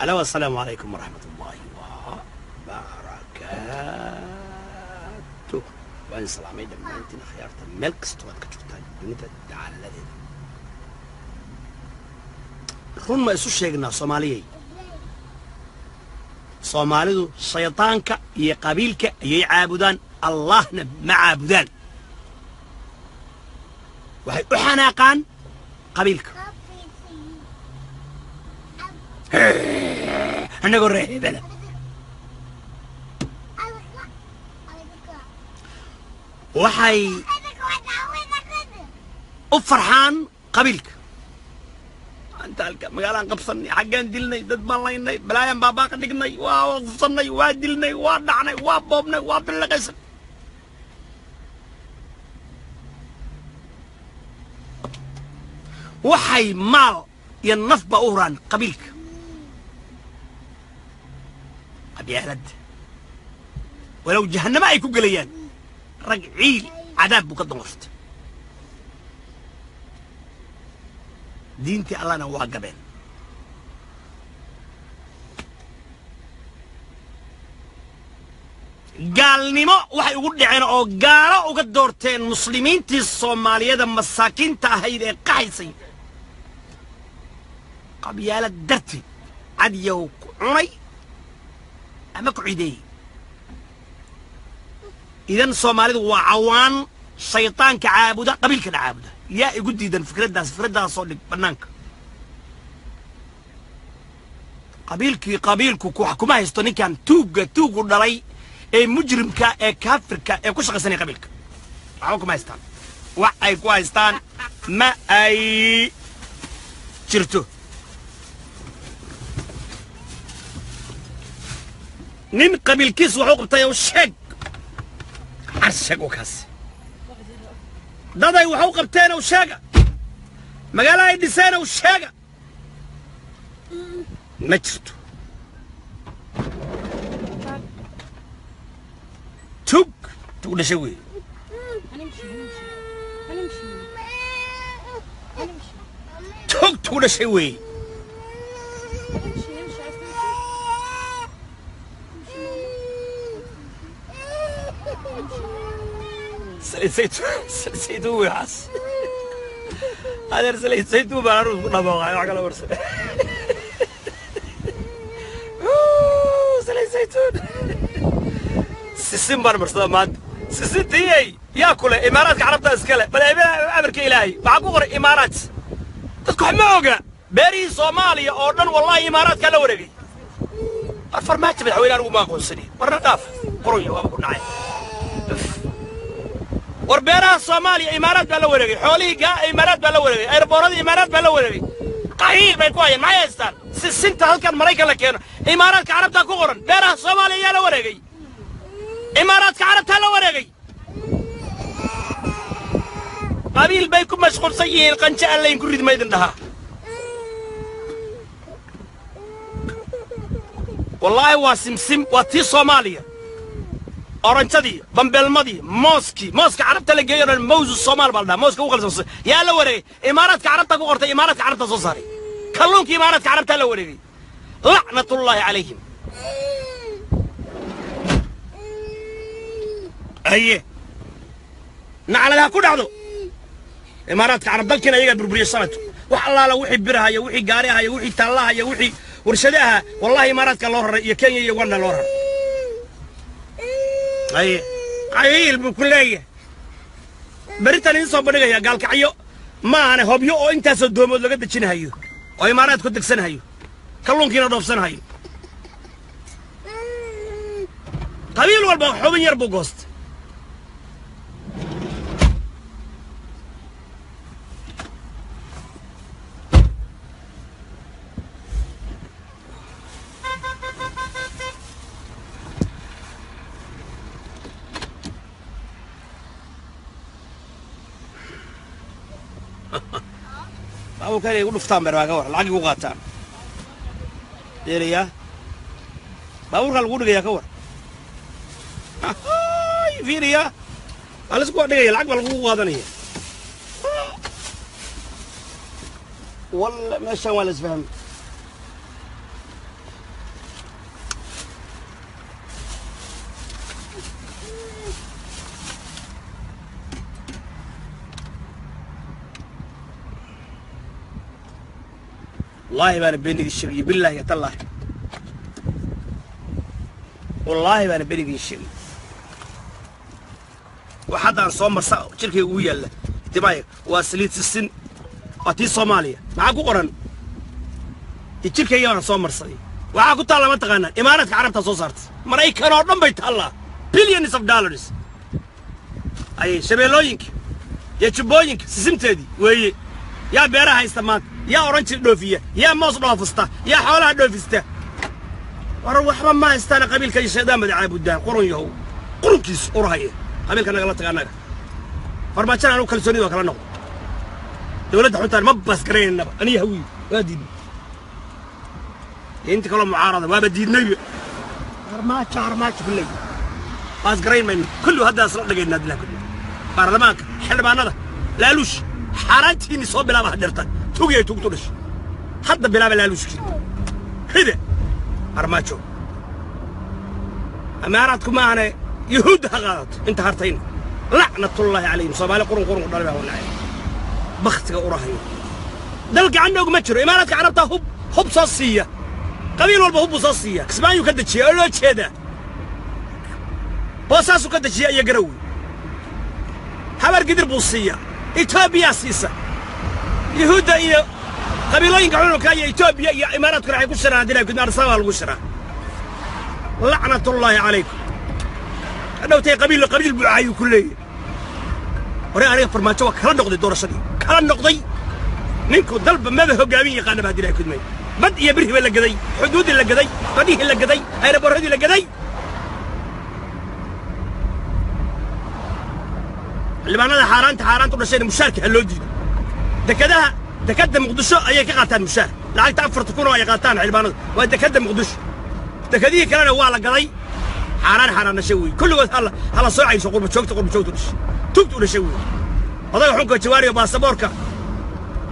Alo, assalaamu calaykum waraxmat ullaahi wabarakaatuh. Waan salaamay dhammaantiin akhyaarta meel kastoo aad ka joogtaan dunida dacaladeeda. Run ma isu sheegnaa Soomaaliyey? Soomaalidu shaydaanka iyo qabiilka ayay caabudaan, Allahna ma caabudaan. Waxay u xanaaqaan qabiilka. Annagoo reer hebela waxay u farxaan qabiilka. Anta halka magaalaan qabsannay, xaggaan dilnay, dad baan laynay, balaayaan baabaaqa dhignay, waa qufsannay, waa dilnay, waa dhacnay, waa boobnay, waa billaqaysan. Waxay maal iyo nafba u huraan qabiilka, qabyaaladda, walow jahannamo ay ku gelayaan. Rag ciil cadaab buu ka donqortay, diintii Allahna waa gabeen. Gaalnimo waxay ugu dhaceen oo gaalo uga doorteen muslimiintii Soomaaliyada masaakiinta ahayd ee qaxaysay qabyaalad darteed. Cadyaw ku cunay ama ku cideeyey. Idan Soomaalidu waa cawaan shaydaanka caabuda, qabiilkana caabuda. Yaa igu diidan fikraddaas? Fikraddaas soo dhig bannaanka. Qabiilkii qabiilku kuma haysto ninkan tuugga tuugu dhalay ee mujrimka ee kaafirka ee ku shaqaysanaya qabiilka. Waxba kuma haystaan, wax ay ku haystaan ma ay jirto. Nin qabiilkiis waxu qabtay oo sheeg, car sheeg oo kaas daday waxu qabteen oo sheega, magaalo ay dhiseen oo sheega, ma jirto. Tug tug dhashay wey. هنمشي هنمشي هنمشي هنمشي. Tug tug dhashay wey. هنمشي نمشي، عايز تمشي؟ امشي ماما. Saliid saytuun, saliid saytuun wey waxaas adeer. Saliid saytuun baan anugu isku dhaboqay, wax kala warsa. Saliid saytuun, sisin baan marsadaa maanta. Sisintiyey yaa kule Imaaraadka Carabta iskale, bal amarka Ilaahay waxaa ku qoray Imaaraat. Dadku wax ma oga, beerihii Soomaaliya oo dhan wallahi Imaaraadkaa la wareegay. War Farmaajo madaxweyne anigu ma aqoonsani, warna dhaaf qurunya waaba ku dhacay. War beeraha Soomaaliya Imaaraad baa la wareegay, xoolihii gaa Imaaraad baa la wareegay, airboorradii Imaaraad baa la wareegay. Qahiil bay ku hayaan, maxay haystaan? Sisinta halkan Maraykan la keeno Imaaraadka Carabtaa ku qoran. Beeraha Soomaaliya yaa la wareegay? Imaaraadka Carabtaa la wareegay. Qabiil bay ku mashquulsan yihiin. Qanjo Allayn ku rid maydin dhahaa. Wallaahi waa simsim, waa tii Soomaaliya, oranjadii, bambeelmadii, mooskii, mooska Carabta la geeyo dhan mawsu Soomaal baa la dhahaa. Mooska ugu qalsan yaa la wareegay? Imaaraadka Carabta ku qortay, Imaaraadka Carabta soo saaray. Kalluunkii Imaaraadka Carabta la wareegay, lacnatullaahi calayhim. Aye nacladaha ku dhacdo Imaaraadka Carab. Dalkiina ayagaa burburiyey sanadku. Wax allaala wixii birahaya, wixii gaari ahaya, wixii taallahaya, wixii warshade ahaa, wallahi Imaaraadka loo raray iyo Kenya iyo Uganda loo raray. Aye qabiil buu ku leeyahay. Beritan idin soo bandhigaya Gaalkacyo ma ahane Hobyo oo intaasoo doomood laga dejinahayo oo Imaaraadku degsanhayo, kalluunkiina dhoofsanhayo. Qabiil walba xubin yar buu goostay. Baabuurka inay igu dhuftaan baa ka war lacag igu qaataan yeelayaa. Baabuurkaa lagu dhigayaa ka war fiiriyaa, waa la isku dhigaya, lacag baa lagugu qaadanaya. Walla meeshaan waa la isfahmay. Wallaahi baana been idin sheegay, billaahi tallaahi, wallaahi baana been idin sheegay. Wax haddaan soo marsa jirkayga ugu yaalla ihtimaaya waa saliid sisin, waa tii Soomaaliya. Maxaa ku qoran? Jirkayga baan soo marsaday. Waxaa ku taalla, ma taqaanaa? Imaaraadka Carabta soo saartay. Maraykan oo dhan bay taallaa. Billions of dollars ayay shabeellooyinka iyo jubbooyinka sisimteedii weeye. Yaa beeraha haysta maanta? Yaa oranji dhoofiya? Yaa moos dhoofista? Yaa xoolaha dhoofista? War waxba ma haystaana. Qabiilka iyo shaydaan bada caabudaan. Qurun yahow, qurunkiis urahaya. Qabiilka nagala taga. Annaga Farmaajana anugu kalsoonida waa kala noqdo. Dowladda xuntaan ma baas garanaynaba. Aniga Hawiye waa diidnay, inta kaloo mucaarada waaba diidnayba. Farmaajo, Farmaajo kulley baas garayn mayno. Kullu hadda isla dhagaynaa dilaa kulli baarlamaanka xildhibaanada laaluush xaaraantiinni soo bilaaba. Hadeerta tugiyay tugtu dhashay, hadda bilaaba laaluushkii rida. Farmaajo amaaraadku maahane, yuhuudda ha qaadato inta hartayna, lacnatullaahi calayhim. Soomaali qurun qurun ku dhalay baa wanacay, baktiga urahayo. Dal gacanna oguma jiro. Imaaraadka Carabta hub hub soo siiya, qabiil walba hub buu soo siiya. Kismaayuu ka dejiya oo loo jeedaa, Boosaasuu ka dejiya iyo Garowe. Habar Gidir buu siiya, Etoobiyaa siisa. Yuhuudda iyo qabiilooyinka cununka iyo Etoobiya iyo imaaraadkuna waxay ku shiraan haddii kudna Arsaabaa lagu shiraa. Lacnatullaahi calaykum. Hadhowtay qabiil qabiil buu caayuu ku leeyahy. Hore aniga Farmaajo waa kala noqday, doorashadii kala noqday. Ninku dalba maba hoggaamin yaqaana ba haddii kudmay. Bad iyo birhiba la gaday, xuduuddii la gaday, badihii la gaday, ayraboorradii la gaday. Xildhibaanada xaaraanta xaaraanta u dhashayna mushaarka ha loo diido. Dekadaha, dekadda Muqdisho ayay ka qaataan mushaar. Lacagta 4,000 oo ay qaataan xildhibaanadu waa dekadda Muqdisho. Dekadihii kalena waa la gaday. Xaaraan xaaraan dhashay wey. Kulligood hala hala soo cayso. Qurba joogta, qurba joogta u dhashay, tugta u dhashay wey. Odaga xunka Jawaariga baasaboorka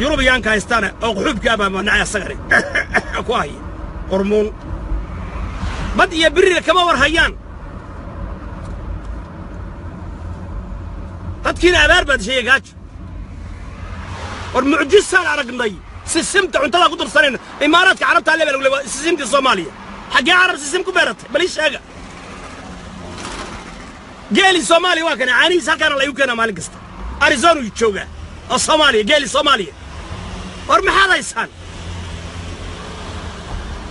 Yurubiyaanka haystaana oo quxuubka baa manacay, asagane ku haya qurmuun. Bad iyo birina kama war hayaan. Dadkiina abaar baa dishay, gaajo. War mucjisaan aragnay. Sisimta cuntada ku darsanayna Imaaraadka Carabta alle baa lagu leeyahay. Sisimtii Soomaaliya xaggee Carab sisim ku beeratay? Bal ii sheega. Geeli Soomaaliya waa kana, caanihiis halkaana laygu keenaa maalin kasta. Arizona uu joogaa oo Soomaaliya, geeli Soomaaliya. War maxaad haysaan?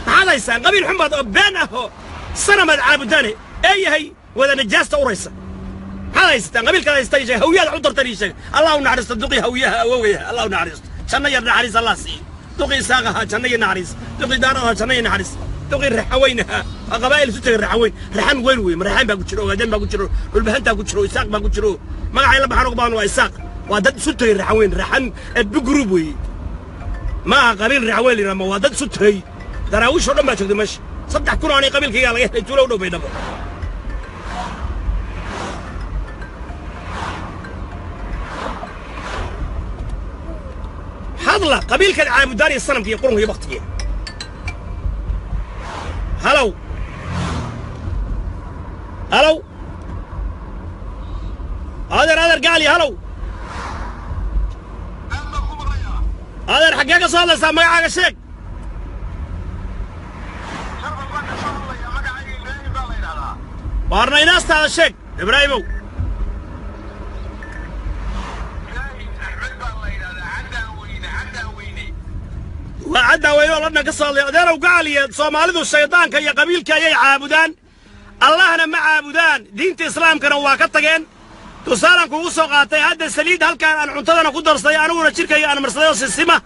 Maxaad haysaan? Qabiil xun baad oo been ah oo sanamaad caabudaane ee yahay wada najaasta uraysa. Maxaad haysataan? Qabiilkaad haystaan ii sheeg. Hawiyaad wax u tartan ii sheeg. Allah u naxariisto duqii Hawiyaha awowgayaha. Allah u naxariisto, janno yar naxariis Allah siiyo. Duqii Isaaq ahaa, janno iyo naxariis. Duqii Daarad ahaa, janno iyo naxariis. Duqii Raxaweyn ahaa, waa qabaa'il isu tegay. Raxaweyn raxan weyn wey. Raxan baa ku jiro, Ogaadeen baa ku jiro, Dhulbahantaa ku jiro, Isaaq baa ku jiro. Magacay la baxaan ugu badan waa Isaaq. Waa dad isu tegay Raxaweyn, raxan big group weeye. Ma aha qabiil Raxaweyn la yidhaha, waa dad isu tegay. Daraawiish oo dhan baa joogtay meesha. 3000 oo anay qabiilkaygaa laga helay tuulo u dhow Baydhabo. Hadla qabiilkaad caabudaan iyo sanamka iyo qurunka iyo baktiga. Halow, halow, adeer, adeer gaali, halow adeer, xaggee ka soo hadlaysaa? Magacaaga sheeg. Waarna inaastaada sheeg, Ibraahimow. Waa Caddaaweyne oo Ladhan ka soo hadlaya. Adeerow gacaliya, Soomaalidu shaydaanka iyo qabiilka ayay caabudaan, Allahna ma caabudaan. Diinta Islaamkana waa ka tageen. Tusaalaan kugu soo qaatay hadda saliid halkaan aan cuntadana ku darsaday, aniguna jidhkayga aan marsaday, oo sisima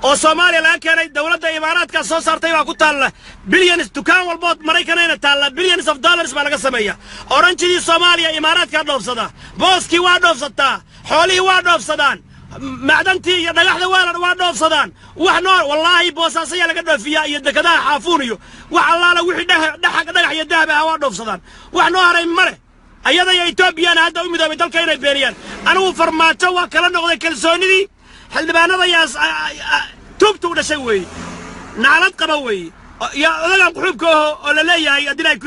oo Soomaaliya laga keenay, dowladda Imaaraadka soo saartay baa ku taalla. Billions, dukaan walbood Maraykanayna taalla. Billions of dollars baa laga sameeya. Oranjidii Soomaaliya Imaaraadkaa dhoofsada, booskii waa dhoofsataa, xoolihii waa dhoofsadaan, macdantii iyo dhagaxda waa dhoofsadaan. Wax nool wallaahi Boosaasayaa laga dhoofiyaa iyo dekadaha Xaafuun iyo wax allaala wixii dhagax dhagax iyo dahab ah waa dhoofsadaan. Wax noo haray ma leh. Ayada iyo Etoobiyana hadda u midoobay dalka inay beeniyaan. Anigu Farmaajo waa kala noqday kalsoonidii. Xildhibaanada iyo Tuugta u dhashay weeye, naclad qaba weeye. Yaa odagan quxuubka aho oo la leeyahay haddii ay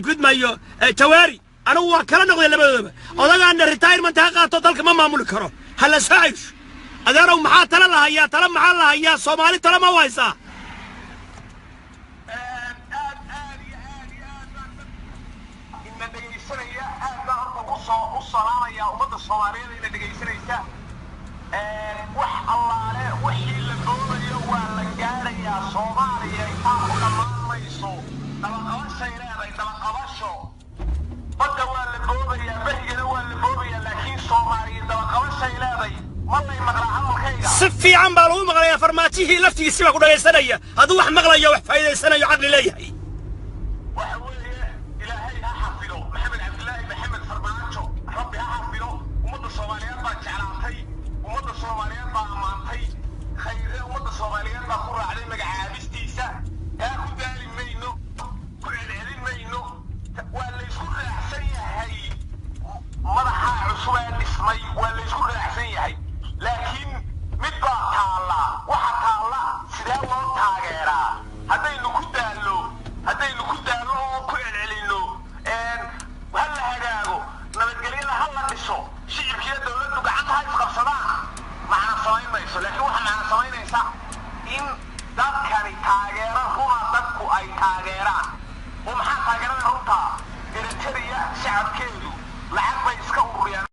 gudmaayo Jawaari, anigu waa kala noqday labadoodaba. Odagaana retirement ha qaato, dalka ma maamuli karo, ha la soo caysho. Adeerow, maxaa tala la hayaa? Tala maxaa la hayaa? Soomaali tala ma u haysaa? Aad aad iyo aad iyo aad baan ina dhegaysanaya, aad baan horta usoo u salaamaya ummadda Soomaaliyeed ina dhegaysanaysa. Wax allaale wixii la doonayo waa la gaadhayaa. Soomaaliya intaa ku dhammaan mayso. Dabaqabashay leedahay, dabaqabasho. Badda waa la boobayaa, berigana waa la boobayaa, laakiin Soomaaliya dabaqabashay leedahay. Ma lay maqlaa hadalkayga? Si fiican baa lagu maqlayaa. Farmaajihii laftigiisi baa ku dhagaysanaya, hadduu wax maqlayo, wax faa'iidaysanayo, caqli leeyahay.